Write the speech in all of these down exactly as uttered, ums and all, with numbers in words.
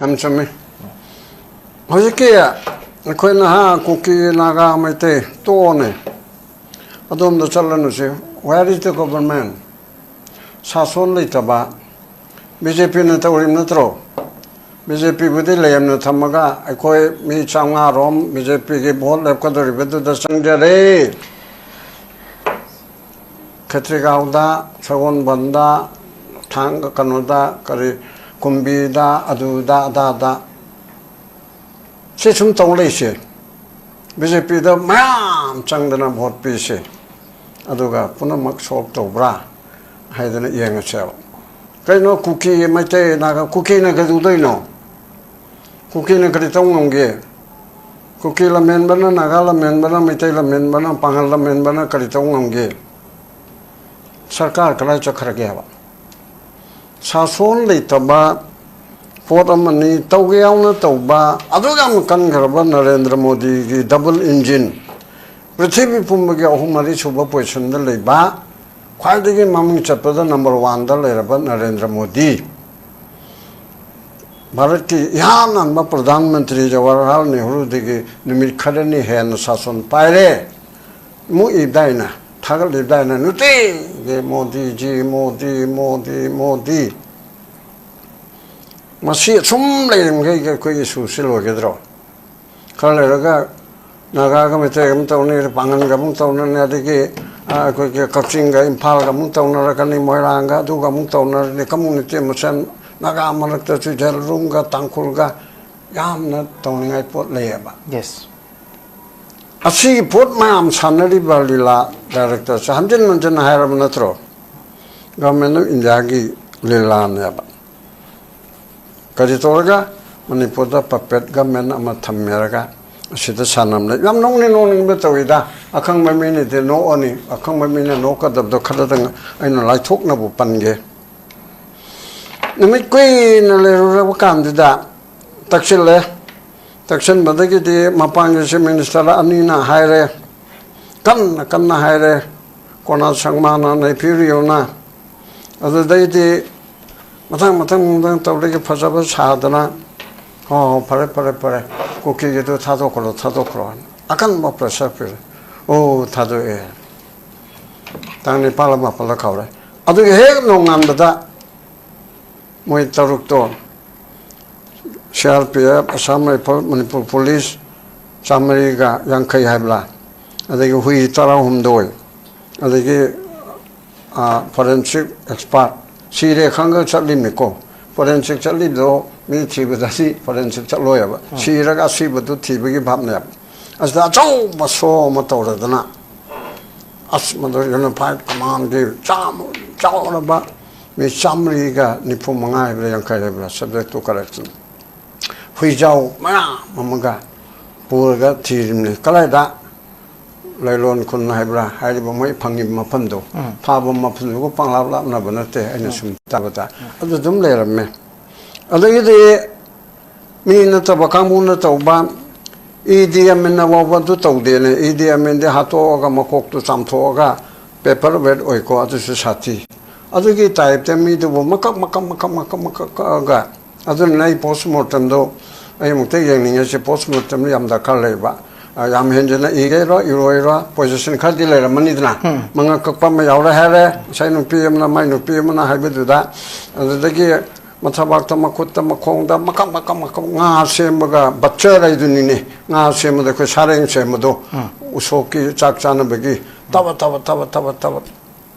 ꯌꯥꯝ ꯆꯨꯝꯃꯤ꯫ ꯍꯧꯖꯤꯛꯀꯤ ꯑꯩꯈꯣꯏ ꯅꯍꯥ ꯀꯨꯀꯤ, ꯅꯥꯒꯥ, ꯃꯩꯇꯩ ꯇꯣꯛꯑꯣꯅꯦ, ꯑꯗꯣꯝꯗ ꯆꯠꯂꯅꯨꯁꯦ꯫ Where is the government? ꯁꯥꯁꯣꯟ ꯂꯩꯇꯕ꯫ ꯕꯤ ꯖꯦ ꯄꯤꯅ ꯇꯧꯔꯤꯕ ꯅꯠꯇ꯭ꯔꯣ? ꯕꯤ ꯖꯦ ꯄꯤꯕꯨꯗꯤ ꯂꯩꯌꯝꯅ ꯊꯝꯃꯒ ꯑꯩꯈꯣꯏ ꯃꯤ ꯆꯥꯝꯃꯉꯥ ꯔꯣꯝ ꯕꯤ ꯖꯦ ꯄꯤꯒꯤ ꯚꯣꯠ ꯂꯦꯞꯀꯗꯧꯔꯤꯕꯗꯨꯗ ꯆꯪꯖꯔꯦ꯫ ꯈꯦꯇ꯭ꯔꯤꯒꯥꯎꯗ, ꯁꯒꯣꯜꯕꯟꯗ, ꯊꯥꯡꯒ, ꯀꯩꯅꯣꯗ, ꯀꯔꯤ, ꯀꯨꯝꯕꯤꯗ, ꯑꯗꯨꯗ, ꯑꯗꯥꯗ꯫ ꯁꯤ ꯁꯨꯝ ꯇꯧ ꯂꯩꯁꯦ꯫ ꯕꯤ ꯖꯦ ꯄꯤꯗ ꯃꯌꯥꯝ ꯆꯪꯗꯅ ꯚꯣꯠ ꯄꯤꯁꯦ꯫ ꯑꯗꯨꯒ ꯄꯨꯝꯅꯃꯛ ꯁꯣꯜꯕ ꯇꯧꯕ꯭ꯔꯥ ꯍꯥꯏꯗꯅ ꯌꯦꯡꯉꯁꯦꯕ꯫ ꯀꯩꯅꯣ ꯀꯨꯀꯤ, ꯃꯩꯇꯩ, ꯅꯥꯒꯥ, ꯀꯨꯀꯤꯅ ꯀꯩꯗꯧꯗꯣꯏꯅꯣ? ꯀꯨꯀꯤꯅ ꯀꯔꯤ ꯇꯧ ꯉꯝꯒꯦ? ꯀꯨꯀꯤ ꯂꯝꯍꯦꯟꯕꯅ, ꯅꯥꯒꯥ ꯂꯝꯍꯦꯟꯕꯅ, ꯃꯩꯇꯩ ꯂꯝꯍꯦꯟꯕꯅ, ꯄꯥꯡꯒꯜ ꯂꯝꯍꯦꯟꯕꯅ ꯀꯔꯤ ꯇꯧ ꯉꯝꯒꯦ? ꯁꯔꯀꯥꯔ ꯀꯗꯥꯏ ꯆꯠꯈ꯭ꯔꯒꯦ ꯍꯥꯏꯕ? ꯁꯥꯁꯣꯟ ꯂꯩꯇꯕ ꯄꯣꯠ ꯑꯃꯅꯤ꯫ ꯇꯧꯒꯦ ꯌꯥꯎꯅ ꯇꯧꯕ, ꯑꯗꯨꯛ ꯌꯥꯝꯅ ꯀꯟꯈ꯭ꯔꯕ ꯅꯔꯦꯟꯗ꯭ꯔ ꯃꯣꯗꯤꯒꯤ double engine, ꯄ꯭ꯔꯤꯊꯤꯕꯤ ꯄꯨꯝꯕꯒꯤ ꯑꯍꯨꯝ ꯃꯔꯤ ꯁꯨꯕ positionꯗ ꯂꯩꯕ, ꯈ꯭ꯋꯥꯏꯗꯒꯤ ꯃꯃꯤꯡ ꯆꯠꯄꯗ number oneꯗ ꯂꯩꯔꯕ ꯅꯔꯦꯟꯗ꯭ꯔ ꯃꯣꯗꯤ, ꯚꯥꯔꯠꯀꯤ ꯏꯍꯥꯟ ꯍꯥꯟꯕ ꯄ꯭ꯔꯙꯥꯟ ꯃꯟꯇ꯭ꯔꯤ ꯖꯋꯥꯍꯔꯂꯥꯜ ꯅꯦꯍꯔꯨꯗꯒꯤ ꯅꯨꯃꯤꯠ ꯈꯔꯅꯤ ꯍꯦꯟꯅ ꯁꯥꯁꯣꯟ ꯄꯥꯏꯔꯦ꯫ ꯑꯃꯨꯛ ꯏꯕꯗꯥꯏꯅ, ꯊꯥꯒꯠꯂꯤꯕꯗꯥꯏꯅ, ꯅꯨꯡꯇꯤꯒꯤ "ꯃꯣꯗꯤꯖꯤ, ꯃꯣꯗꯤ, ꯃꯣꯗꯤ, ꯃꯣꯗꯤ"꯫ ꯃꯁꯤ ꯑꯁꯨꯝ ꯂꯩꯔꯤꯃꯈꯩ ꯑꯩꯈꯣꯏꯒꯤ ꯏꯁꯨꯁꯤ ꯂꯣꯏꯒꯗ꯭ꯔꯣ? ꯈꯔ ꯂꯩꯔꯒ ꯅꯥꯒꯥꯒ ꯃꯩꯇꯩꯒ ꯑꯃꯨꯛ ꯇꯧꯅꯤ, ꯄꯥꯡꯒꯜꯒ ꯑꯃꯨꯛ ꯇꯧꯅꯅꯤ, ꯑꯗꯒꯤ, ꯑ, ꯑꯩꯈꯣꯏꯒꯤ ꯀꯛꯆꯤꯡꯒ ꯏꯝꯐꯥꯜꯒ ꯑꯃꯨꯛ ꯇꯧꯅꯔꯛꯀꯅꯤ, ꯃꯣꯏꯔꯥꯡꯒ ꯑꯗꯨꯒ ꯑꯃꯨꯛ ꯇꯧꯅꯔꯅꯤ, community ꯃꯁꯦꯟ ꯅꯥꯒꯥ ꯃꯔꯛꯇꯁꯨ ꯖꯦꯜꯔꯨꯡꯒ ꯇꯥꯡꯈꯨꯜꯒ ꯌꯥꯝꯅ ꯇꯧꯅꯤꯡꯉꯥꯏ ꯄꯣꯠ ꯂꯩꯌꯦꯕ꯫ Yes. ꯑꯁꯤꯒꯤ ꯄꯣꯠ ꯃꯌꯥꯝ ꯁꯥꯟꯅꯔꯤꯕ ꯂꯤꯂꯥ directorꯁꯦ ꯍꯟꯖꯤꯟ ꯍꯟꯖꯤꯟ ꯍꯥꯏꯔꯕ ꯅꯠꯇ꯭ꯔꯣ? Government of Indiaꯒꯤ ꯂꯤꯂꯥꯅꯦꯕ꯫ ꯀꯔꯤ ꯇꯧꯔꯒ? ꯃꯅꯤꯄꯨꯔꯗ puppet government ꯑꯃ ꯊꯝꯃꯦꯔꯒ ꯑꯁꯤꯗ ꯁꯥꯟꯅꯕꯅꯦ꯫ ꯌꯥꯝ ꯅꯣꯛꯅꯤꯡ ꯅꯣꯛꯅꯤꯡꯕ ꯇꯧꯏꯗ꯫ ꯑꯈꯪꯕ ꯃꯤꯅꯗꯤ ꯅꯣꯛꯑꯅꯤ, ꯑꯈꯪꯕ ꯃꯤꯅ ꯅꯣꯛꯀꯗꯕꯗꯣ ꯈꯔꯗꯪ ꯑꯩꯅ ꯂꯥꯏꯊꯣꯛꯅꯕ ꯄꯟꯒꯦ꯫ ꯅꯨꯃꯤꯠ ꯀꯨꯏꯅ ꯂꯩꯔꯨꯔꯕ ꯀꯥꯟꯗꯨꯗ ꯇꯛꯁꯤꯜꯂꯦ꯫ ꯇꯛꯁꯤꯟꯕꯗꯒꯤꯗꯤ ꯃꯄꯥꯟꯒꯤ chief minister ꯑꯅꯤꯅ ꯍꯥꯏꯔꯦ, ꯀꯟꯅ ꯀꯟꯅ ꯍꯥꯏꯔꯦ, ꯀꯣꯅꯥ ꯁꯪꯃꯥꯅ, ꯅꯩꯐꯤꯔꯤꯌꯣꯅ꯫ ꯑꯗꯨꯗꯩꯗꯤ ꯃꯊꯪ ꯃꯊꯪ ꯃꯊꯪ ꯇꯧꯔꯒ ꯐꯖꯕ ꯁꯥꯗꯅ "ꯑꯣ, ꯐꯔꯦ, ꯐꯔꯦ, ꯐꯔꯦ, ꯀꯨꯀꯤꯒꯤꯗꯨ ꯊꯥꯗꯣꯛꯈ꯭ꯔꯣ, ꯊꯥꯗꯣꯛꯈ꯭ꯔꯣ" ꯍꯥꯏꯅ ꯑꯀꯟꯕ ꯄ꯭ꯔꯦꯁꯔ ꯄꯤꯔꯦ꯫ ꯑꯣ, ꯊꯥꯗꯣꯛꯑꯦ꯫ ꯇꯥꯡ ꯅꯤꯄꯥꯜꯂ ꯃꯥꯄꯜꯂ ꯀꯥꯎꯔꯦ꯫ ꯑꯗꯨꯒꯤ ꯍꯦꯛ ꯅꯣꯡꯉꯥꯟꯕꯗ ꯃꯣꯏ ꯇꯔꯨꯛꯇꯣ, C R P F, Assam rifle, Manipur police, ꯆꯥꯃꯔꯤꯒ ꯌꯥꯡꯈꯩ ꯍꯥꯏꯕ꯭ꯔꯥ, ꯑꯗꯒꯤ ꯍꯨꯏ ꯇꯔꯥꯍꯨꯝꯗꯣꯏ, ꯑꯗꯒꯤ ꯐꯣꯔꯦꯟꯁꯤꯛ ꯑꯦꯛꯁꯄꯥꯔꯠ, ꯁꯤꯔꯦ ꯈꯪꯒ ꯆꯠꯂꯤꯕꯅꯤꯀꯣ꯫ ꯐꯣꯔꯦꯟꯁꯤꯛ ꯆꯠꯂꯤꯕꯗꯣ ꯃꯤ ꯊꯤꯕꯗꯗꯤ ꯐꯣꯔꯦꯟꯁꯤꯛ ꯆꯠꯂꯣꯏꯕ꯫ ꯁꯤꯔꯒ ꯑꯁꯤꯕꯗꯨ ꯊꯤꯕꯒꯤ ꯚꯥꯞꯅꯦꯕ꯫ ꯑꯁꯤꯗ ꯑꯆꯧꯕ ꯁꯣ ꯑꯃ ꯇꯧꯔꯗꯅ, ꯑꯁ, ꯃꯗꯨ ꯌꯨꯅꯤꯐꯥꯏꯠ ꯀꯃꯥꯟꯒꯤ ꯆꯥꯎ-, ꯆꯥꯎꯔꯕ ꯃꯤ ꯆꯥꯃꯔꯤꯒ ꯅꯤꯐꯨ ꯃꯉꯥ ꯍꯥꯏꯕ꯭ꯔꯥ, ꯌꯥꯡꯈꯩ ꯍꯥꯏꯕ꯭ꯔꯥ, subject to correction, ꯍꯨꯏꯖꯥꯎ ꯃꯌꯥꯝ ꯑꯃꯒ ꯄꯨꯔꯒ ꯊꯤꯔꯤꯕꯅꯤ꯫ ꯀꯗꯥꯏꯗ? ꯂꯩꯂꯣꯟ ꯈꯨꯟ ꯍꯥꯏꯕ꯭ꯔꯥ, ꯍꯥꯏꯔꯤꯕ ꯃꯣꯏ ꯐꯪꯉꯤꯕ ꯃꯐꯝꯗꯣ, ꯎꯝ꯫ ꯐꯥꯕ ꯃꯐꯝꯗꯨꯒ ꯄꯪꯂꯥꯞ ꯂꯥꯞꯅꯕ ꯅꯠꯇꯦ, ꯑꯩꯅ ꯎꯝ꯫ ꯁꯨꯝ ꯇꯥꯕꯗ꯫ ꯎꯝ꯫ ꯑꯗꯨ ꯑꯗꯨꯝ ꯂꯩꯔꯝꯃꯦ꯫ ꯑꯗꯒꯤꯗꯤ ꯃꯤ ꯅꯠꯇꯕ ꯀꯥꯡꯕꯨꯅ ꯇꯧꯕ, ꯏ ꯗꯤ ꯑꯦꯝ ꯑꯦꯟꯅ ꯐꯥꯎꯕ ꯑꯗꯨ ꯇꯧꯗꯦꯅꯦ꯫ E D M ꯑꯦꯟꯗꯤ ꯍꯥꯠꯇꯣꯛꯑꯒ ꯃꯀꯣꯛꯇꯨ ꯆꯥꯝꯊꯣꯛꯑꯒ paper weight ꯑꯣꯏꯀꯣ, ꯑꯗꯨꯁꯨ ꯁꯥꯊꯤ꯫ ꯑꯗꯨꯒꯤ ꯇꯥꯏꯞꯇ ꯃꯤꯗꯨꯕꯨ ꯃꯀꯛ ꯃꯀꯛ ꯃꯀꯛ ꯃꯀꯛ ꯃꯀꯛ ꯀꯛꯑꯒ, ꯑꯗꯨꯅ ꯑꯩ post mortemꯗꯣ ꯑꯩ ꯑꯃꯨꯛꯇ ꯌꯦꯡꯅꯤꯡꯉꯤꯁꯦ꯫ Post mortemꯗꯣ ꯌꯥꯝ ꯗꯔꯀꯥꯔ ꯂꯩꯕ꯫ ꯑ, ꯌꯥꯝ ꯍꯦꯟꯖꯤꯟꯅ ꯏꯒꯦꯔꯣ ꯏꯔꯣꯏꯔꯣ, position ꯈꯔꯗꯤ ꯂꯩꯔꯝꯃꯅꯤꯗꯅ꯫ ꯎꯝ꯫ ꯃꯉꯛ ꯀꯛꯄ ꯑꯃ ꯌꯥꯎꯔꯦ ꯍꯥꯏꯔꯦ, ꯉꯁꯥꯏ ꯅꯨꯄꯤ ꯑꯃꯅ ꯃꯥꯏ ꯅꯨꯄꯤ ꯑꯃꯅ ꯍꯥꯏꯕꯗꯨꯗ꯫ ꯑꯗꯨꯗꯒꯤ ꯃꯊꯕꯥꯛꯇ, ꯃꯈꯨꯠꯇ, ꯃꯈꯣꯡꯗ ꯃꯀꯛ ꯃꯀꯛ ꯃꯀꯛ ꯉꯥ ꯁꯦꯝꯕꯒ, butcher ꯍꯥꯏꯗꯨꯅꯤꯅꯦ꯫ ꯉꯥ ꯁꯦꯝꯕꯗ ꯑꯩꯈꯣꯏ ꯁꯥꯔꯦꯡ ꯁꯦꯝꯕꯗꯣ, ꯎꯝ꯫ ꯎꯁꯣꯞꯀꯤ ꯆꯥꯛ ꯆꯥꯅꯕꯒꯤ ꯇꯕ ꯇꯕ ꯇꯕ ꯇꯕ ꯇꯕ꯫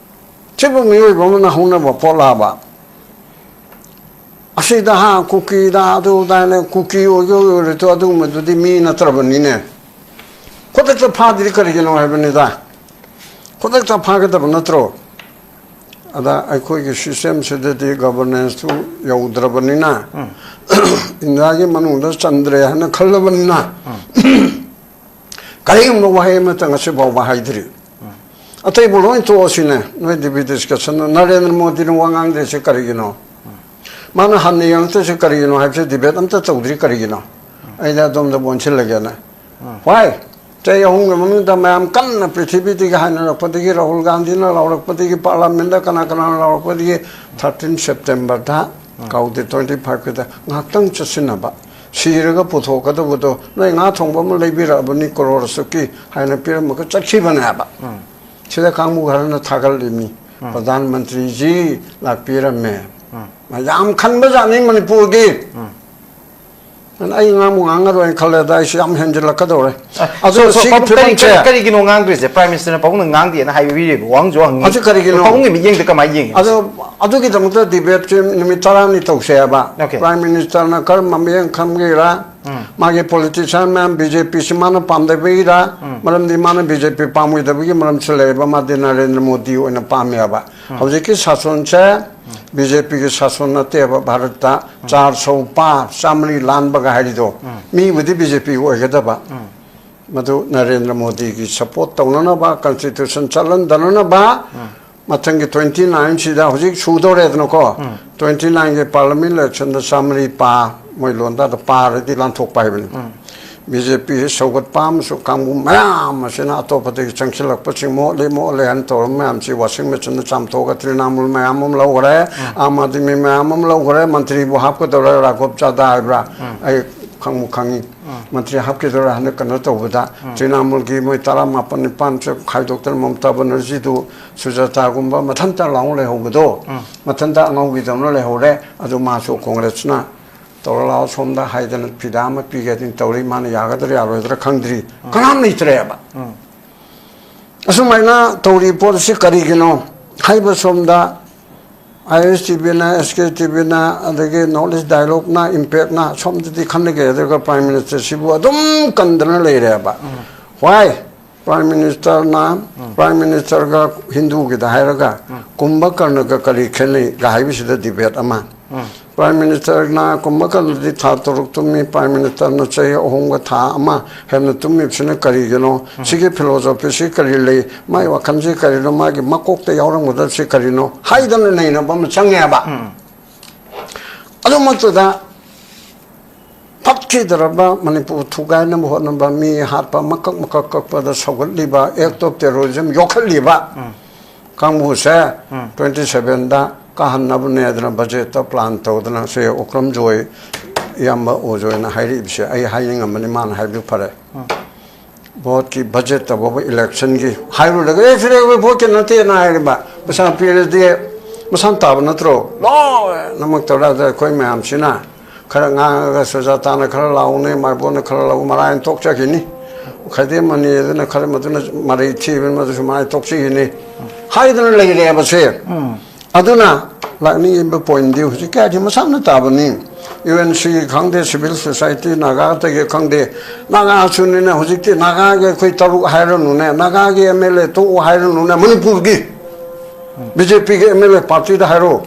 ꯁꯤꯕꯨ ꯃꯤꯑꯣꯏꯕ ꯑꯃꯅ ꯍꯧꯅꯕ ꯄꯣꯠꯂꯥꯕ? ꯑꯁꯤꯗ, ꯍꯥ, ꯀꯨꯀꯤꯗ ꯑꯗꯨꯗ ꯍꯥꯏꯅ, ꯀꯨꯀꯤ ꯑꯣꯏꯒꯦ ꯑꯣꯏꯔꯁꯨ ꯑꯗꯨꯒꯨꯝꯕꯗꯨꯗꯤ ꯃꯤ ꯅꯠꯇ꯭ꯔꯕꯅꯤꯅꯦ꯫ ꯈꯨꯗꯛꯇ ꯐꯥꯗ꯭ꯔꯤ ꯀꯔꯤꯒꯤꯅꯣ ꯍꯥꯏꯕꯅꯤꯗ꯫ ꯈꯨꯗꯛꯇ ꯐꯥꯒꯗꯕ ꯅꯠꯇ꯭ꯔꯣ? ꯑꯗ ꯑꯩꯈꯣꯏꯒꯤ systemꯁꯤꯗꯗꯤ governanceꯇꯨ ꯌꯧꯗ꯭ꯔꯕꯅꯤꯅ, ꯎꯝ꯫ ꯏꯟꯗꯤꯌꯥꯒꯤ ꯃꯅꯨꯡꯗ ꯆꯟꯗ꯭ꯔꯦ ꯍꯥꯏꯅ ꯈꯜꯂꯕꯅꯤꯅ, ꯎꯝ꯫ ꯀꯔꯤꯒꯨꯝꯕ ꯋꯥꯍꯩ ꯑꯃꯇ ꯉꯁꯤ ꯐꯥꯎꯕ ꯍꯥꯏꯗ꯭ꯔꯤ꯫ ꯎꯝ꯫ ꯑꯇꯩꯕꯨ ꯂꯣꯏ ꯇꯣꯛꯑꯁꯤꯅꯦ, ꯅꯣꯏ ꯗꯤꯕꯤ ꯗꯤꯁꯀꯁꯟꯗ ꯅꯔꯦꯟꯗ꯭ꯔ ꯃꯣꯗꯤꯅ ꯋꯥ ꯉꯥꯡꯗ꯭ꯔꯤꯁꯦ ꯀꯔꯤꯒꯤꯅꯣ? ꯎꯝ꯫ ꯃꯥꯅ ꯍꯟꯅ ꯌꯦꯡꯉꯛꯇ꯭ꯔꯤꯁꯦ ꯀꯔꯤꯒꯤꯅꯣ ꯍꯥꯏꯕꯁꯦ debate ꯑꯝꯇ ꯇꯧꯗ꯭ꯔꯤ ꯀꯔꯤꯒꯤꯅꯣ? ꯎꯝ꯫ ꯑꯩꯗꯤ ꯑꯗꯣꯝꯗ ꯑꯣꯟꯁꯤꯜꯂꯒꯦꯅ꯫ ꯎꯝ꯫ Why? ꯆꯍꯤ ꯑꯍꯨꯝꯒꯤ ꯃꯅꯨꯡꯗ ꯃꯌꯥꯝ ꯀꯟꯅ ꯄ꯭ꯔꯤꯊꯤꯕꯤꯗꯒꯤ ꯍꯥꯏꯅꯔꯛꯄꯗꯒꯤ, ꯔꯥꯍꯨꯜ ꯒꯥꯟꯙꯤꯅ ꯂꯥꯎꯔꯛꯄꯗꯒꯤ, ꯄꯥꯔꯂꯥꯃꯦꯟꯗ ꯀꯅꯥ ꯀꯅꯥꯅ ꯂꯥꯎꯔꯛꯄꯗꯒꯤ, thirteen Septemberꯗ, ꯎꯝ꯫ ꯀꯥꯎꯗꯦ, twenty fiveꯀꯤꯗ ꯉꯥꯏꯍꯥꯛꯇꯪ ꯆꯠꯁꯤꯟꯅꯕ꯫ ꯁꯤꯔꯒ ꯄꯨꯊꯣꯛꯀꯗꯧꯕꯗꯣ ꯅꯣꯏ ꯉꯥ ꯊꯣꯡꯕ ꯑꯃ ꯂꯩꯕꯤꯔꯛꯑꯕꯅꯤ ꯀꯔꯣꯔ ꯑꯁꯨꯛꯀꯤ ꯍꯥꯏꯅ ꯄꯤꯔꯝꯃꯒ ꯆꯠꯈꯤꯕꯅꯦꯕ꯫ ꯁꯤꯗ ꯀꯥꯡꯕꯨ ꯈꯔꯅ ꯊꯥꯒꯠꯂꯤꯃꯤ, ꯄ꯭ꯔꯙꯥꯟ ꯃꯟꯇ꯭ꯔꯤꯖꯤ ꯂꯥꯛꯄꯤꯔꯝꯃꯦ꯫ ꯌꯥꯝ ꯈꯟꯕꯖꯥꯠꯅꯤ ꯃꯅꯤꯄꯨꯔꯒꯤ꯫ ꯑꯗꯨꯅ ꯑꯩ ꯉꯥꯡꯕꯨ ꯉꯥꯡꯉꯔꯣꯏꯅ ꯈꯜꯂꯦꯗ, ꯑꯩꯁꯨ ꯌꯥꯝ ꯍꯦꯟꯖꯤꯜꯂꯛꯀꯗꯧꯔꯦ꯫ ꯑꯗꯣ so, so, ꯁꯤꯒꯤ ꯄꯥꯕꯨꯡ, ꯀꯔꯤ, ꯐꯤꯕꯝꯁꯦ ꯀꯔꯤ, ꯀꯔꯤꯒꯤꯅꯣ ꯉꯥꯡꯗ꯭ꯔꯤꯁꯦ? ꯄ꯭ꯔꯥꯏꯝ ꯃꯤꯅꯤꯁꯇꯔꯅ ꯄꯥꯕꯨꯡꯅ ꯉꯥꯡꯗꯦꯅ ꯍꯥꯏꯕꯤꯔꯤꯕ ꯋꯥꯍꯪꯁꯨ ꯍꯪꯉꯤ꯫ ꯑꯗꯨ ꯀꯔꯤꯒꯤꯅꯣ? ꯄꯥꯕꯨꯡꯒꯤ ꯃꯤꯠꯌꯦꯡꯗ ꯀꯃꯥꯏꯅ ꯌꯦꯡꯉꯤ? ꯑꯗꯣ ꯑꯗꯨꯒꯤꯗꯃꯛꯇ ꯗꯤꯕꯦꯠꯁꯦ ꯅꯨꯃꯤꯠ ꯇꯔꯥꯅꯤ ꯇꯧꯁꯦ ꯍꯥꯏꯕ꯫ Okay. ꯄ꯭ꯔꯥꯏꯝ ꯃꯤꯅꯤꯁꯇꯔꯅ ꯀꯔꯝꯕ ꯃꯤꯠꯌꯦꯡ ꯈꯟꯒꯦꯔꯥ? ꯃꯥꯒꯤ ꯄꯣꯂꯤꯇꯤꯁꯤꯌꯥꯟ ꯃꯌꯥꯝ ꯕꯤ ꯖꯦ ꯄꯤꯁꯤ ꯃꯥꯅ ꯄꯥꯝꯗꯕꯒꯤꯔ? ꯃꯔꯝꯗꯤ ꯃꯥꯅ ꯕꯤ ꯖꯦ ꯄꯤ ꯄꯥꯝꯃꯣꯏꯗꯕꯒꯤ ꯃꯔꯝꯁꯨ ꯂꯩꯌꯦꯕ, ꯃꯥꯗꯤ ꯅꯔꯦꯟꯗ꯭ꯔ ꯃꯣꯗꯤ ꯑꯣꯏꯅ ꯄꯥꯝꯃꯦꯕ꯫ ꯍꯧꯖꯤꯛꯀꯤ ꯁꯥꯁꯣꯟꯁꯦ ꯕꯤ ꯖꯦ ꯄꯤꯒꯤ ꯁꯥꯁꯣꯟ ꯅꯠꯇꯦꯕ ꯚꯥꯔꯠꯇ꯫ ꯆꯥꯔ ꯁꯧ ꯄꯥ ꯆꯥꯃꯔꯤ ꯂꯥꯟꯕꯒ ꯍꯥꯏꯔꯤꯗꯣ ꯃꯤꯕꯨꯗꯤ ꯕꯤ ꯖꯦ ꯄꯤ ꯑꯣꯏꯒꯗꯕ꯫ ꯃꯗꯨ ꯅꯔꯦꯟꯗ꯭ꯔ ꯃꯣꯗꯤꯒꯤ ꯁꯄꯣꯔꯠ ꯇꯧꯅꯅꯕ, ꯀꯟꯁꯇꯤꯇ꯭ꯌꯨꯁꯟ ꯆꯠꯍꯟꯗꯅꯅꯕ ꯃꯊꯪꯒꯤ ꯇ꯭ꯋꯦꯟꯇꯤ ꯅꯥꯏꯟꯁꯤꯗ ꯍꯧꯖꯤꯛ ꯁꯨꯗꯧꯔꯦꯗꯅꯀꯣ꯫ ꯇ꯭ꯋꯦꯟꯇꯤ ꯅꯥꯏꯟꯒꯤ ꯄꯥꯔꯂꯃꯦꯟ ꯏꯂꯦꯛꯁꯟꯗ ꯆꯥꯃꯔꯤ ꯄꯥ, ꯃꯣꯏ ꯂꯣꯟꯗ ꯄꯥꯔꯗꯤ ꯂꯥꯟꯊꯣꯛꯄ ꯍꯥꯏꯕꯅꯤ꯫ ꯕꯤ ꯖꯦ ꯄꯤ ꯁꯧꯒꯠꯄ ꯑꯃꯁꯨꯡ ꯀꯥꯡꯕꯨ ꯃꯌꯥꯝ ꯑꯁꯤꯅ ꯑꯇꯣꯞꯄꯗꯒꯤ ꯆꯪꯁꯤꯜꯂꯛꯄꯁꯤꯡ ꯃꯣꯠꯂꯤ ꯃꯣꯠꯂꯤ ꯍꯥꯏꯅ ꯇꯧꯔꯝꯕ ꯃꯌꯥꯝꯁꯤ ꯋꯥꯁꯤꯡ ꯃꯦꯆꯤꯟꯗ ꯆꯥꯝꯊꯣꯛꯑꯒ ꯇ꯭ꯔꯤꯅꯥꯃꯨꯜ ꯃꯌꯥꯝ ꯑꯃ ꯂꯧꯈ꯭ꯔꯦ, ꯑꯥꯝ ꯑꯥꯗꯃꯤ ꯃꯌꯥꯝ ꯑꯃ ꯂꯧꯈ꯭ꯔꯦ, ꯃꯟꯇ꯭ꯔꯤꯕꯨ ꯍꯥꯞꯀꯗꯧꯔꯦ ꯔꯥꯘꯣꯕ ꯆꯥꯗꯥ ꯍꯥꯏꯕ꯭ꯔꯥ, ꯑꯩ ꯈꯪꯕꯨ ꯈꯪꯉꯤ꯫ ꯃꯟꯇ꯭ꯔꯤ ꯍꯥꯞꯈꯤꯗꯧꯔꯦ ꯍꯟꯗꯛ ꯀꯩꯅꯣ ꯇꯧꯕꯗ꯫ ꯇ꯭ꯔꯤꯅꯥꯃꯨꯜꯒꯤ ꯃꯣꯏ ꯇꯔꯥꯃꯥꯄꯟ ꯅꯤꯄꯥꯟ ꯈꯥꯏꯗꯣꯛꯇꯅ ꯃꯃꯇꯥ ꯕꯅꯔꯖꯤꯗꯨ ꯁꯨꯖꯥꯇꯥꯒꯨꯝꯕ ꯃꯊꯟꯇ ꯂꯥꯎꯅ ꯂꯩꯍꯧꯕꯗꯣ, ꯃꯊꯟꯇ ꯑꯉꯥꯎꯕꯤꯗꯧꯅ ꯂꯩꯍꯧꯔꯦ꯫ ꯑꯗꯨ ꯃꯥꯁꯨ ꯀꯣꯡꯒ꯭ꯔꯦꯁꯅ ꯇꯧꯔ ꯂꯥꯛꯑꯣ ꯁꯣꯝꯗ ꯍꯥꯏꯗꯅ ꯐꯤꯗꯥ ꯑꯃ ꯄꯤꯒꯦ ꯑꯗꯨꯅ ꯇꯧꯔꯤ꯫ ꯃꯥꯅ ꯌꯥꯒꯗ꯭ꯔꯥ ꯌꯥꯔꯣꯏꯗ꯭ꯔꯥ ꯈꯪꯗ꯭ꯔꯤ, ꯀꯅꯥꯝ ꯂꯩꯇ꯭ꯔꯦꯕ꯫ ꯑꯁꯨꯃꯥꯏꯅ ꯇꯧꯔꯤ ꯄꯣꯠꯁꯤ ꯀꯔꯤꯒꯤꯅꯣ ꯍꯥꯏꯕ ꯁꯣꯝꯗ ꯑꯥꯏ ꯑꯦꯁ ꯇꯤ ꯚꯤꯅ, ꯑꯦꯁ ꯀꯦ ꯇꯤ ꯚꯤꯅ, ꯑꯗꯒꯤ ꯅꯣꯔꯠ ꯏꯁ ꯗꯥꯏꯂꯣꯛꯅ, ꯏꯝꯄꯦꯛꯅ ꯁꯣꯝꯗꯗꯤ ꯈꯟꯅꯒꯦ, ꯑꯗꯨꯒ ꯄ꯭ꯔꯥꯏꯝ ꯃꯤꯅꯤꯁꯇꯔꯁꯤꯕꯨ ꯑꯗꯨꯝ ꯀꯟꯗꯅ ꯂꯩꯔꯦꯕ꯫ ꯋꯥꯏ? ꯄ꯭ꯔꯥꯏꯝ ꯃꯤꯅꯤꯁꯇꯔꯅ, ꯄ꯭ꯔꯥꯏꯝ ꯃꯤꯅꯤꯁꯇꯔꯒ ꯍꯤꯟꯗꯨꯒꯤꯗ ꯍꯥꯏꯔꯒ ꯀꯨꯝꯚꯀꯔꯅꯒ ꯀꯔꯤ ꯈꯦꯠꯅꯩꯒ ꯍꯥꯏꯕꯁꯤꯗ ꯗꯤꯕꯦꯠ ꯑꯃ꯫ ꯄ꯭ꯔꯥꯏꯝ ꯃꯤꯅꯤꯁꯇꯔꯅ ꯀꯨꯝꯚꯀꯔꯅꯗꯤ ꯊꯥ ꯇꯔꯨꯛ ꯇꯨꯝꯃꯤ, ꯄ꯭ꯔꯥꯏꯝ ꯃꯤꯅꯤꯁꯇꯔꯅ ꯆꯍꯤ ꯑꯍꯨꯝꯒ ꯊꯥ ꯑꯃ ꯍꯦꯟꯅ ꯇꯨꯝꯃꯤꯕꯁꯤꯅ ꯀꯔꯤꯒꯤꯅꯣ? ꯁꯤꯒꯤ ꯐꯤꯂꯣꯁꯣꯐꯤꯁꯤ ꯀꯔꯤ ꯂꯩ? ꯃꯥꯒꯤ ꯋꯥꯈꯜꯁꯤ ꯀꯔꯤꯅꯣ? ꯃꯥꯒꯤ ꯃꯀꯣꯛꯇ ꯌꯥꯎꯔꯝꯒꯗꯕꯁꯤ ꯀꯔꯤꯅꯣ? ꯍꯥꯏꯗꯅ ꯅꯩꯅꯕ ꯑꯃ ꯆꯪꯉꯦꯕ꯫ ꯑꯗꯨꯃꯛꯇꯗ ꯐꯠꯈꯤꯗ꯭ꯔꯕ ꯃꯅꯤꯄꯨꯔ ꯊꯨꯒꯥꯏꯅꯕ ꯍꯣꯠꯅꯕ, ꯃꯤ ꯍꯥꯠꯄ, ꯃꯀꯛ ꯃꯀꯛ ꯀꯛꯄꯗ ꯁꯧꯒꯠꯂꯤꯕ, act of terrorism ꯌꯣꯛꯈꯠꯂꯤꯕ ꯀꯥꯡꯕꯨꯁꯦ ꯇ꯭ꯋꯦꯟꯇꯤ ꯁꯚꯦꯟꯗ ꯀꯥꯍꯟꯅꯕꯅꯦꯗꯅ ꯕꯖꯦꯠꯇ ꯄ꯭ꯂꯥꯟ ꯇꯧꯗꯅ ꯁꯤ ꯎꯀ꯭ꯔꯝ ꯖꯣꯏ ꯏꯌꯥꯝꯕ ꯑꯣꯖꯣꯏꯅ ꯍꯥꯏꯔꯛꯏꯕꯁꯦ ꯑꯩ ꯍꯥꯏꯅꯤꯡꯉꯝꯕꯅꯤ, ꯃꯥꯅ ꯍꯥꯏꯕꯗꯨ ꯐꯔꯦ꯫ ꯚꯣꯠꯀꯤ ꯕꯖꯦꯠꯇ ꯐꯥꯎꯕ, ꯏꯂꯦꯛꯁꯟꯒꯤ ꯍꯥꯏꯔꯨꯔꯒ, "ꯑꯦ, ꯁꯤꯗꯤ ꯑꯩꯈꯣꯏ ꯚꯣꯠꯀꯤ ꯅꯠꯇꯦꯅ" ꯍꯥꯏꯔꯤꯕ, "ꯄꯩꯁꯥ ꯄꯤꯔꯗꯤ ꯃꯁꯥꯅ ꯇꯥꯕ ꯅꯠꯇ꯭ꯔꯣ?" ꯂꯣꯏꯅꯃꯛ ꯇꯧꯔꯛꯑꯗ ꯑꯩꯈꯣꯏ ꯃꯌꯥꯝꯁꯤꯅ ꯈꯔ ꯉꯥꯡꯉꯒ, ꯁꯨꯖꯥꯇꯥꯅ ꯈꯔ ꯂꯥꯎꯅꯤ, ꯃꯥꯏꯕꯣꯅ ꯈꯔ ꯂꯥꯎ, ꯃꯔꯥꯏꯅ ꯇꯣꯛꯆꯈꯤꯅꯤ꯫ ꯈꯥꯏꯗꯦꯝ ꯃꯅꯤ ꯑꯗꯨꯅ ꯈꯔ ꯃꯗꯨꯅ ꯃꯔꯩ ꯊꯤꯕꯅꯤ, ꯃꯗꯨꯁꯨ ꯃꯔꯥꯏ ꯇꯣꯛꯆꯈꯤꯅꯤ ꯍꯥꯏꯗꯅ ꯂꯩꯔꯦꯕꯁꯦ꯫ ꯑꯗꯨꯅ ꯂꯥꯛꯅꯤꯡꯉꯤꯕ ꯄꯣꯏꯟꯗꯤ ꯍꯧꯖꯤꯛꯀꯤ ꯍꯥꯏꯗꯤ ꯃꯁꯥꯅ ꯇꯥꯕꯅꯤ꯫ ꯌꯨ ꯑꯦꯟ ꯁꯤ ꯈꯪꯗꯦ, ꯁꯤꯚꯤꯜ ꯁꯣꯁꯥꯏꯇꯤ, ꯅꯥꯒꯥꯗꯒꯤ ꯈꯪꯗꯦ, ꯅꯥꯒꯥꯁꯨꯅꯤꯅ ꯍꯧꯖꯤꯛꯇꯤ ꯅꯥꯒꯥꯒꯤ ꯑꯩꯈꯣꯏ ꯇꯔꯨꯛ ꯍꯥꯏꯔꯅꯨꯅꯦ, ꯅꯥꯒꯥꯒꯤ ꯑꯦꯝ ꯑꯦꯜ ꯑꯦ ꯇꯣꯛꯎ ꯍꯥꯏꯔꯅꯨꯅꯦ, ꯃꯅꯤꯄꯨꯔꯒꯤ ꯕꯤ ꯖꯦ ꯄꯤꯒꯤ ꯑꯦꯝ ꯑꯦꯜ ꯑꯦ ꯄꯥꯔꯇꯤꯗ ꯍꯥꯏꯔꯣ꯫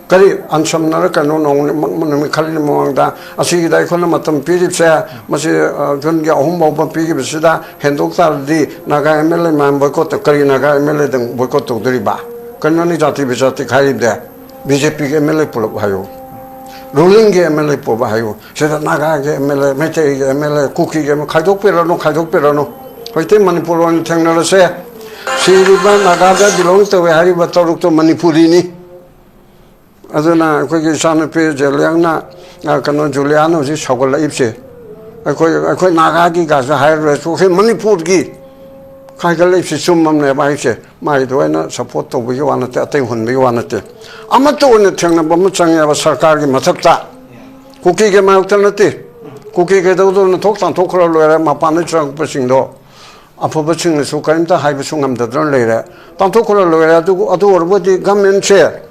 ꯀꯔꯤ ꯑꯟꯁꯝꯅꯔ ꯀꯩꯅꯣ ꯅꯣꯡ-, ꯅꯨꯃꯤꯠ ꯈꯔꯅꯤ ꯃꯃꯥꯡꯗ ꯑꯁꯤꯒꯤꯗ ꯑꯩꯈꯣꯏꯅ ꯃꯇꯝ ꯄꯤꯔꯤꯕꯁꯦ, ꯃꯁꯤ, ꯑ, ꯖꯨꯟꯒꯤ ꯑꯍꯨꯝ ꯐꯥꯎꯕ ꯄꯤꯈꯤꯕꯁꯤꯗ ꯍꯦꯟꯗꯣꯛ ꯇꯥꯔꯗꯤ ꯅꯥꯒꯥ ꯑꯦꯝ ꯑꯦꯜ ꯑꯦ ꯃꯌꯥꯝ ꯕꯣꯏꯀꯣꯠ ꯇꯧ-, ꯀꯔꯤ ꯅꯥꯒꯥ ꯑꯦꯝ ꯑꯦꯜ ꯑꯦꯗꯪ ꯕꯣꯏꯀꯣꯠ ꯇꯧꯗꯣꯔꯤꯕ? ꯀꯩꯅꯣꯅꯤ ꯖꯥꯇꯤ ꯕꯤꯖꯥꯇꯤ ꯈꯥꯏꯔꯤꯕꯗꯤ? ꯕꯤ ꯖꯦ ꯄꯤꯒꯤ ꯑꯦꯝ ꯑꯦꯜ ꯑꯦ ꯄꯨꯂꯞ ꯍꯥꯏꯌꯨ, ꯔꯨꯂꯤꯡꯒꯤ ꯑꯦꯝ ꯑꯦꯜ ꯑꯦ ꯄꯨꯂꯞ ꯍꯥꯏꯌꯨ꯫ ꯁꯤꯗ ꯅꯥꯒꯥꯒꯤ ꯑꯦꯝ ꯑꯦꯜ ꯑꯦ, ꯃꯩꯇꯩꯒꯤ ꯑꯦꯝ ꯑꯦꯜ ꯑꯦ, ꯀꯨꯀꯤꯒꯤ ꯑꯦꯝ ꯑꯦꯜ ꯑꯦ, ꯈꯥꯏꯗꯣꯛꯄꯤꯔꯅꯨ, ꯈꯥꯏꯗꯣꯛꯄꯤꯔꯅꯨ꯫ ꯍꯧꯖꯤꯛꯇꯤ ꯃꯅꯤꯄꯨꯔ ꯑꯣꯏꯅ ꯊꯦꯡꯅꯔꯁꯦ꯫ ꯁꯤꯔꯤꯕ ꯅꯥꯒꯥꯗ ꯕꯤꯂꯣꯡ ꯇꯧꯋꯦ ꯍꯥꯏꯔꯤꯕ ꯇꯔꯨꯛꯇꯣ ꯃꯅꯤꯄꯨꯔꯤꯅꯤ꯫ ꯑꯗꯨꯅ ꯑꯩꯈꯣꯏꯒꯤ ꯏꯆꯥꯅꯨꯄꯤ ꯖꯦꯂꯤꯌꯥꯡꯅ, ꯑ, ꯀꯩꯅꯣ, ꯖꯨꯂꯤꯌꯥꯅ ꯍꯧꯖꯤꯛ ꯁꯧꯒꯠꯂꯛꯏꯕꯁꯦ, ꯑꯩꯈꯣꯏ, ꯑꯩꯈꯣꯏ ꯅꯥꯒꯥꯒꯤ ꯒꯥꯁꯦ ꯍꯥꯏꯔꯔꯣꯏ, ꯑꯩꯈꯣꯏ ꯃꯅꯤꯄꯨꯔꯒꯤ ꯍꯥꯏꯒꯠꯂꯛꯏꯕꯁꯤ ꯆꯨꯝꯃꯝꯅꯦꯕ ꯑꯩꯁꯦ꯫ ꯃꯥꯒꯤꯗꯣ ꯑꯩꯅ ꯁꯞꯄꯣꯔꯠ ꯇꯧꯕꯒꯤ ꯋꯥ ꯅꯠꯇꯦ, ꯑꯇꯩ ꯍꯨꯟꯕꯒꯤ ꯋꯥ ꯅꯠꯇꯦ꯫ ꯑꯃꯠꯇ ꯑꯣꯏꯅ ꯊꯦꯡꯅꯕ ꯑꯃ ꯆꯪꯉꯦꯕ ꯁꯔꯀꯥꯔꯒꯤ ꯃꯊꯛꯇ꯫ ꯀꯨꯀꯤꯒꯤ ꯃꯥꯌꯣꯛꯇ ꯅꯠꯇꯦ꯫ ꯀꯨꯀꯤ ꯀꯩꯗꯧꯗꯧꯅꯣ? ꯊꯣꯛ ꯇꯥꯟꯊꯣꯛꯈ꯭ꯔ ꯂꯣꯏꯔꯦ, ꯃꯄꯥꯟꯗ ꯆꯪꯉꯛꯄꯁꯤꯡꯗꯣ꯫ ꯑꯐꯕꯁꯤꯡꯅꯁꯨ ꯀꯔꯤꯝꯇ ꯍꯥꯏꯕꯁꯨ ꯉꯝꯗꯗꯅ ꯂꯩꯔꯦ꯫ ꯇꯥꯟꯊꯣꯛꯈ꯭ꯔ ꯂꯣꯏꯔꯦ꯫ ꯑꯗꯨ, ꯑꯗꯨ ꯑꯣꯏꯔꯕꯗꯤ ꯒꯃꯦꯟꯁꯦ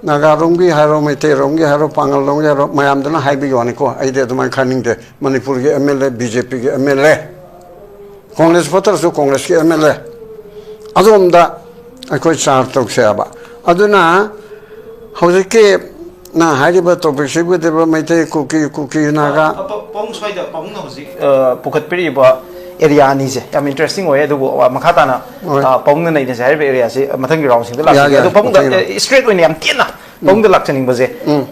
ꯅꯥꯒꯥꯔꯣꯝꯒꯤ ꯍꯥꯏꯔꯣ, ꯃꯩꯇꯩꯔꯣꯝꯒꯤ ꯍꯥꯏꯔꯣ, ꯄꯥꯡꯒꯜꯔꯣꯝꯒꯤ ꯍꯥꯏꯔꯣ, ꯃꯌꯥꯝꯗꯅ ꯍꯥꯏꯕꯒꯤ ꯋꯥꯅꯤꯀꯣ꯫ ꯑꯩꯗꯤ ꯑꯗꯨꯃꯥꯏꯅ ꯈꯟꯅꯤꯡꯗꯦ꯫ ꯃꯅꯤꯄꯨꯔꯒꯤ M L A, B J ꯄꯤꯒꯤ ꯑꯦꯝ ꯑꯦꯜ ꯑꯦ, ꯀꯣꯡꯒ꯭ꯔꯦꯁ ꯐꯠꯇ꯭ꯔꯁꯨ ꯀꯣꯡꯒ꯭ꯔꯦꯁꯀꯤ ꯑꯦꯝ ꯑꯦꯜ ꯑꯦ, ꯑꯗꯣꯝꯗ ꯑꯩꯈꯣꯏ ꯆꯥꯔꯖ ꯇꯧꯁꯦ ꯍꯥꯏꯕ꯫ ꯑꯗꯨꯅ ꯍꯧꯖꯤꯛꯀꯤ ꯅꯪ ꯍꯥꯏꯔꯤꯕ ꯇꯣꯄꯤꯛꯁꯤꯕꯨꯗꯤ ꯃꯩꯇꯩ, ꯀꯨꯀꯤ, ꯀꯨꯀꯤ, ꯅꯥꯒꯥ꯫ ꯑ, ꯄ-, ꯄꯥꯕꯨꯡ ꯁ꯭ꯋꯥꯏꯗ ꯄꯥꯕꯨꯡꯅ ꯍꯧꯖꯤꯛ, ꯑ, ꯄꯨꯈꯠꯄꯤꯔꯤꯕ ꯑꯦꯔꯤꯌꯥ ꯑꯅꯤꯁꯦ ꯌꯥꯝ ꯏꯟꯇꯔꯦꯁꯇꯤꯡ ꯑꯣꯏꯌꯦ, ꯑꯗꯨꯕꯨ, ꯑ, ꯃꯈꯥ ꯇꯥꯅ, ꯍꯣꯏ꯫ ꯑ, ꯄꯥꯕꯨꯡꯅ ꯅꯩꯅꯁꯦ ꯍꯥꯏꯔꯤꯕ ꯑꯦꯔꯤꯌꯥꯁꯤ ꯃꯊꯪꯒꯤ ꯔꯥꯎꯟꯁꯤꯡꯗ ꯌꯥꯏ, ꯂꯥꯛꯆꯒꯦ꯫ ꯌꯥꯏ, ꯑꯗꯣ ꯄꯥꯕꯨꯡꯗ, ꯃꯊꯪꯒꯤ ꯑ, ꯔꯥꯎꯟ꯫ ꯏꯁꯇ꯭ꯔꯦꯠ ꯑꯣꯏꯅ ꯌꯥꯝ ꯇꯦꯟꯅ ꯎꯝ꯫ ꯄꯥꯕꯨꯡꯗ ꯂꯥꯛꯆꯅꯤꯡꯕꯁꯦ, ꯎꯝ꯫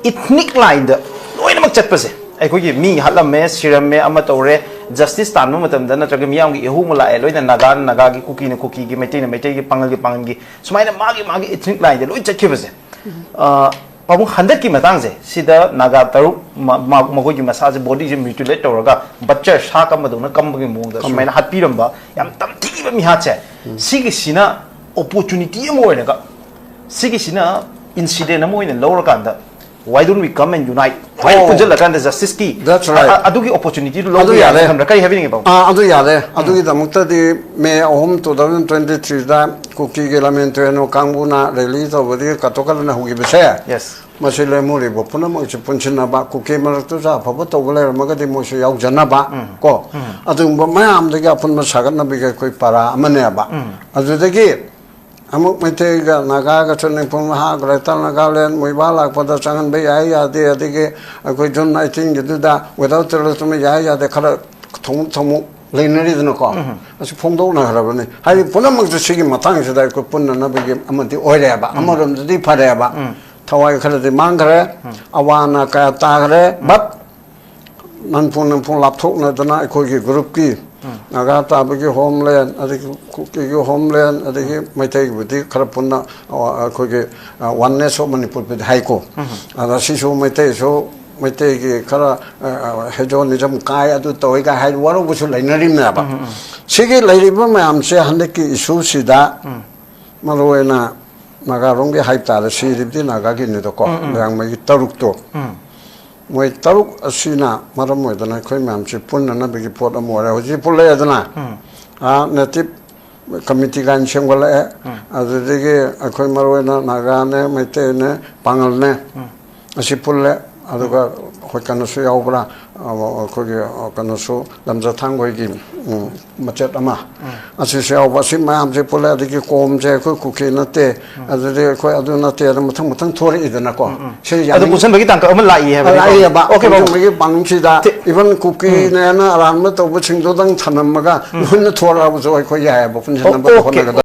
ꯏꯊꯅꯤꯛ ꯂꯥꯏꯟꯗ ꯂꯣꯏꯅꯃꯛ ꯆꯠꯄꯁꯦ, ꯑꯩꯈꯣꯏꯒꯤ ꯃꯤ ꯍꯥꯠꯂꯝꯃꯦ, ꯁꯤꯔꯝꯃꯦ, ꯑꯃ ꯇꯧꯔꯦ, ꯖꯁꯇꯤꯁ ꯇꯥꯟꯕ ꯃꯇꯝꯗ ꯅꯠꯇ꯭ꯔꯒ ꯃꯤꯌꯥꯝꯒꯤ ꯏꯍꯨ ꯑꯃ ꯂꯥꯛꯑꯦ, ꯂꯣꯏꯅ ꯅꯥꯒꯥꯅ ꯅꯥꯒꯥꯒꯤ, ꯀꯨꯀꯤꯅ ꯀꯨꯀꯤꯒꯤ, ꯃꯩꯇꯩꯅ ꯃꯩꯇꯩꯒꯤ, ꯄꯥꯉꯜꯒꯤ ꯄꯥꯉꯜꯒꯤ, ꯁꯨꯃꯥꯏꯅ ꯃꯥꯒꯤ ꯃꯥꯒꯤ ꯏꯊꯅꯤꯛ ꯂꯥꯏꯟꯗ ꯂꯣꯏ ꯆꯠꯈꯤꯕꯁꯦ, ꯑ, ꯄꯥꯕꯨꯡ, ꯍꯟꯗꯛꯀꯤ ꯃꯇꯥꯡꯁꯦ ꯁꯤꯗ ꯅꯥꯒꯥ ꯇꯔꯨꯛ ꯃ- ꯃ- ꯃꯈꯣꯏꯒꯤ ꯃꯁꯥꯁꯦ, ꯕꯣꯗꯤꯁꯦ ꯃ꯭ꯌꯨꯇꯤꯂꯦꯠ ꯇꯧꯔꯒ ꯕꯠꯆꯔ, ꯁꯥ ꯀꯝꯕꯗꯧꯅ ꯀꯝꯕꯒꯤ ꯃꯑꯣꯡꯗ ꯁꯨꯃꯥꯏꯅ ꯍꯥꯠꯄꯤꯔꯝꯕ ꯌꯥꯝ ꯇꯝꯊꯤꯕ ꯃꯤꯍꯥꯠꯁꯦ, ꯁꯤꯒꯤꯁꯤꯅ ꯑꯣꯄꯣꯔꯆꯨꯅꯤꯇꯤ ꯑꯃ ꯑꯣꯏꯔꯒ, ꯁꯤꯒꯤꯁꯤꯅ ꯏꯟꯁꯤꯗꯦꯟ ꯑꯃ ꯑꯣꯏꯅ ꯂꯧꯔꯀꯥꯟꯗ, why don't we come and unite? ꯍꯣꯏ, ꯑꯣ꯫ ꯄꯨꯟꯁꯤꯜꯂꯀꯥꯟꯗ ꯖꯁꯇꯤꯁꯀꯤ That's right. ꯑ- ꯑ- ꯑꯗꯨꯒꯤ ꯑꯣꯄꯣꯔꯆꯨꯅꯤꯇꯤꯗꯨ ꯑꯗꯨ ꯂꯧꯕ ꯌꯥꯔꯦ꯫ ꯌꯥꯏ ꯈꯟꯕ꯭ꯔꯥ? ꯀꯔꯤ ꯍꯥꯏꯕꯤꯅꯤꯡꯉꯤ, ꯄꯥꯕꯨꯡ? ꯑꯥ, ꯑꯗꯨ ꯌꯥꯔꯦ꯫ ꯑꯗꯨꯒꯤꯗꯃꯛꯇꯗꯤ ꯃꯦ ꯑꯍꯨꯝ, two thousand twenty three ꯗ ꯀꯨꯀꯤꯒꯤ ꯂꯥꯃꯦꯟ ꯇꯨꯔꯦꯟ ꯀꯥꯡꯕꯨꯅ ꯔꯦꯂꯤ ꯇꯧꯕꯗꯒꯤ ꯀꯠꯊꯣꯛꯀꯠꯂꯅ ꯍꯧꯈꯤꯕꯁꯦ, Yes. ꯃꯁꯤ ꯂꯦꯝꯍꯧꯔꯤꯕ ꯄꯨꯝꯅꯃꯛꯁꯤ ꯄꯨꯟꯁꯤꯟꯅꯕ, ꯀꯨꯀꯤ ꯃꯔꯛꯇꯁꯨ ꯑꯐꯕ ꯇꯧꯕ ꯂꯩꯔꯝꯃꯒꯗꯤ ꯃꯣꯏꯁꯨ ꯌꯥꯎꯖꯅꯕ, ꯎꯝ꯫ ꯀꯣ, ꯎꯝ꯫ ꯑꯗꯨꯒꯨꯝꯕ ꯃꯌꯥꯝꯗꯒꯤ ꯑꯄꯨꯟꯕ ꯁꯥꯒꯠꯅꯕꯒꯤ ꯑꯩꯈꯣꯏ ꯄꯔꯥ ꯑꯃꯅꯦꯕ꯫ ꯎꯝ꯫ ꯑꯗꯨꯗꯒꯤ ꯑꯃꯨꯛ ꯃꯩꯇꯩꯒ ꯅꯥꯒꯥꯒꯁꯨ ꯅꯤꯡꯐꯨꯡ ꯍꯥꯈ꯭ꯔꯦ꯫ ꯇ ꯅꯥꯒꯥꯂꯦꯟ ꯃꯣꯏꯕꯥ ꯂꯥꯛꯄꯗ ꯆꯪꯍꯟꯕ ꯌꯥꯏ ꯌꯥꯗꯦ, ꯑꯗꯒꯤ ꯑꯩꯈꯣꯏ ꯖꯨꯟ nineteen ꯒꯤꯗꯨꯗ without terrorism ꯌꯥꯏ ꯌꯥꯗꯦ ꯈꯔ ꯊꯣꯡꯃꯨꯛ ꯊꯣꯡꯃꯨꯛ ꯂꯩꯅꯔꯤꯗꯅꯀꯣ꯫ ꯎꯝ꯫ ꯑꯁꯤ ꯐꯣꯡꯗꯣꯛꯅꯈ꯭ꯔꯕꯅꯤ꯫ ꯍꯥꯏꯗꯤ ꯄꯨꯝꯅꯃꯛꯁꯦ ꯁꯤꯒꯤ ꯃꯇꯥꯡꯁꯤꯗ ꯑꯩꯈꯣꯏ ꯄꯨꯟꯅꯅꯕꯒꯤ ꯑꯃꯗꯤ ꯑꯣꯏꯔꯦꯕ꯫ ꯎꯝ꯫ ꯑꯃꯔꯣꯝꯗꯗꯤ ꯐꯔꯦꯕ꯫ ꯎꯝ꯫ ꯊꯋꯥꯏ ꯈꯔꯗꯤ ꯃꯥꯡꯈ꯭ꯔꯦ꯫ ꯎꯝ꯫ ꯑꯋꯥ ꯑꯅꯥ ꯀꯌꯥ ꯇꯥꯈ꯭ꯔꯦ꯫ ꯎꯝ꯫ But ꯅꯟꯐꯨꯡ ꯅꯟꯐꯨꯡ ꯂꯥꯞꯊꯣꯛꯅꯗꯅ ꯑꯩꯈꯣꯏꯒꯤ ꯒ꯭ꯔꯨꯞꯀꯤ ꯎꯝ꯫ ꯅꯥꯒꯥ ꯇꯥꯕꯒꯤ ꯍꯣꯝꯂꯦꯟ, ꯑꯗꯒꯤ ꯀꯨꯀꯤꯒꯤ ꯍꯣꯝꯂꯦꯟ, ꯑꯗꯒꯤ ꯃꯩꯇꯩꯒꯤꯕꯨꯗꯤ ꯈꯔ ꯄꯨꯟꯅ, ꯑ, ꯑꯩꯈꯣꯏꯒꯤ, ꯑ, Oneness of Manipur ꯕꯨꯗꯤ ꯍꯥꯏꯀꯣ꯫ ꯎꯝ꯫ ꯑꯗ ꯁꯤꯁꯨ ꯃꯩꯇꯩꯁꯨ, ꯃꯩꯇꯩꯒꯤ ꯈꯔ, ꯑ, ꯑ, ꯍꯦꯖꯣꯅꯤꯖꯝ ꯀꯥꯏ, ꯑꯗꯨ ꯇꯧꯏ ꯀꯥꯏ ꯍꯥꯏ ꯋꯥꯔꯧꯕꯁꯨ ꯂꯩꯅꯔꯤꯕꯅꯦꯕ꯫ ꯎꯝ, ꯎꯝ, ꯎꯝ꯫ ꯁꯤꯒꯤ ꯂꯩꯔꯤꯕ ꯃꯌꯥꯝꯁꯦ ꯍꯟꯗꯛꯀꯤ ꯏꯁꯨꯁꯤꯗ ꯎꯝ꯫ ꯃꯔꯨ ꯑꯣꯏꯅ ꯅꯥꯒꯥꯔꯣꯝꯒꯤ ꯍꯥꯏꯕ ꯇꯥꯔꯦ, ꯁꯤꯔꯤꯕꯗꯤ ꯅꯥꯒꯥꯒꯤꯅꯤꯗꯣꯀꯣ, ꯎꯝ, ꯎꯝ꯫ ꯂꯤꯌꯥꯡꯃꯩꯒꯤ ꯇꯔꯨꯛꯇꯣ꯫ ꯎꯝ꯫ ꯃꯣꯏ ꯇꯔꯨꯛ ꯑꯁꯤꯅ ꯃꯔꯝ ꯑꯣꯏꯗꯅ ꯑꯩꯈꯣꯏ ꯃꯌꯥꯝꯁꯤ ꯄꯨꯟꯅꯅꯕꯒꯤ ꯄꯣꯠ ꯑꯃ ꯑꯣꯏꯔꯦ꯫ ꯍꯧꯖꯤꯛ ꯄꯨꯜꯂꯛꯑꯦꯗꯅ, ꯎꯝ꯫ ꯑꯥ, ꯅꯦꯇꯤꯚ ꯀꯃꯤꯇꯤ ꯀꯥꯏꯅ ꯁꯦꯝꯒꯠꯂꯛꯑꯦ꯫ ꯎꯝ꯫ ꯑꯗꯨꯗꯒꯤ ꯑꯩꯈꯣꯏ ꯃꯔꯨ ꯑꯣꯏꯅ ꯅꯥꯒꯥꯅꯦ, ꯃꯩꯇꯩꯅꯦ, ꯄꯥꯉꯜꯅꯦ, ꯎꯝ꯫ ꯑꯁꯤ ꯄꯨꯜꯂꯦ꯫ ꯑꯗꯨꯒ ꯑꯩꯈꯣꯏ ꯀꯩꯅꯣꯁꯨ ꯌꯥꯎꯕ꯭ꯔꯥ, ꯑ, ꯑꯩꯈꯣꯏꯒꯤ, ꯑ, ꯀꯩꯅꯣꯁꯨ, ꯂꯝꯖꯥ ꯊꯥꯡꯒꯣꯏꯒꯤ, ꯎꯝ, ꯃꯆꯦꯠ ꯑꯃ, ꯎꯝ꯫ ꯑꯁꯤꯁꯨ ꯌꯥꯎꯕ꯫ ꯑꯁꯤ ꯃꯌꯥꯝꯁꯦ ꯄꯨꯜꯂꯦ꯫ ꯑꯗꯒꯤ ꯀꯣꯝꯁꯦ ꯑꯩꯈꯣꯏ ꯀꯨꯀꯤ ꯅꯠꯇꯦ, ꯎꯝ꯫ ꯑꯗꯨꯗꯤ ꯑꯩꯈꯣꯏ ꯑꯗꯨ ꯅꯠꯇꯦ, ꯑꯗꯨ ꯃꯊꯪ ꯃꯊꯪ ꯊꯣꯔꯛꯏꯗꯅꯀꯣ꯫ ꯎꯝ, ꯎꯝ꯫ ꯁꯤ ꯑꯗꯨ ꯌꯥꯅꯤꯡ-, ꯄꯨꯟꯁꯤꯟꯕꯒꯤ ꯇꯥꯡꯀꯛ ꯑꯃ ꯂꯥꯛꯏ ꯍꯥꯏꯕꯅꯤꯀꯣ? ꯂꯥꯛꯏꯑꯕ꯫ OK, ꯄꯥꯕꯨꯡ꯫ ꯄꯨꯟꯁꯤꯟꯕꯒꯤ ꯄꯥꯡꯁꯤꯗ ꯊꯤ-, even ꯀꯨꯀꯤꯅꯦꯅ ꯑꯔꯥꯟꯕ ꯇꯧꯕꯁꯤꯡꯗꯨꯗꯪ ꯊꯅꯝꯃꯒ ꯎꯝ꯫ ꯂꯣꯏꯅ ꯊꯣꯔꯛꯑꯕꯁꯨ ꯑꯩꯈꯣꯏ ꯌꯥꯏꯑꯕ, ꯄꯨꯟꯁꯤꯟꯅꯕ ꯑꯣ, OK꯫ ꯍꯣꯠꯅꯒꯗꯕ꯫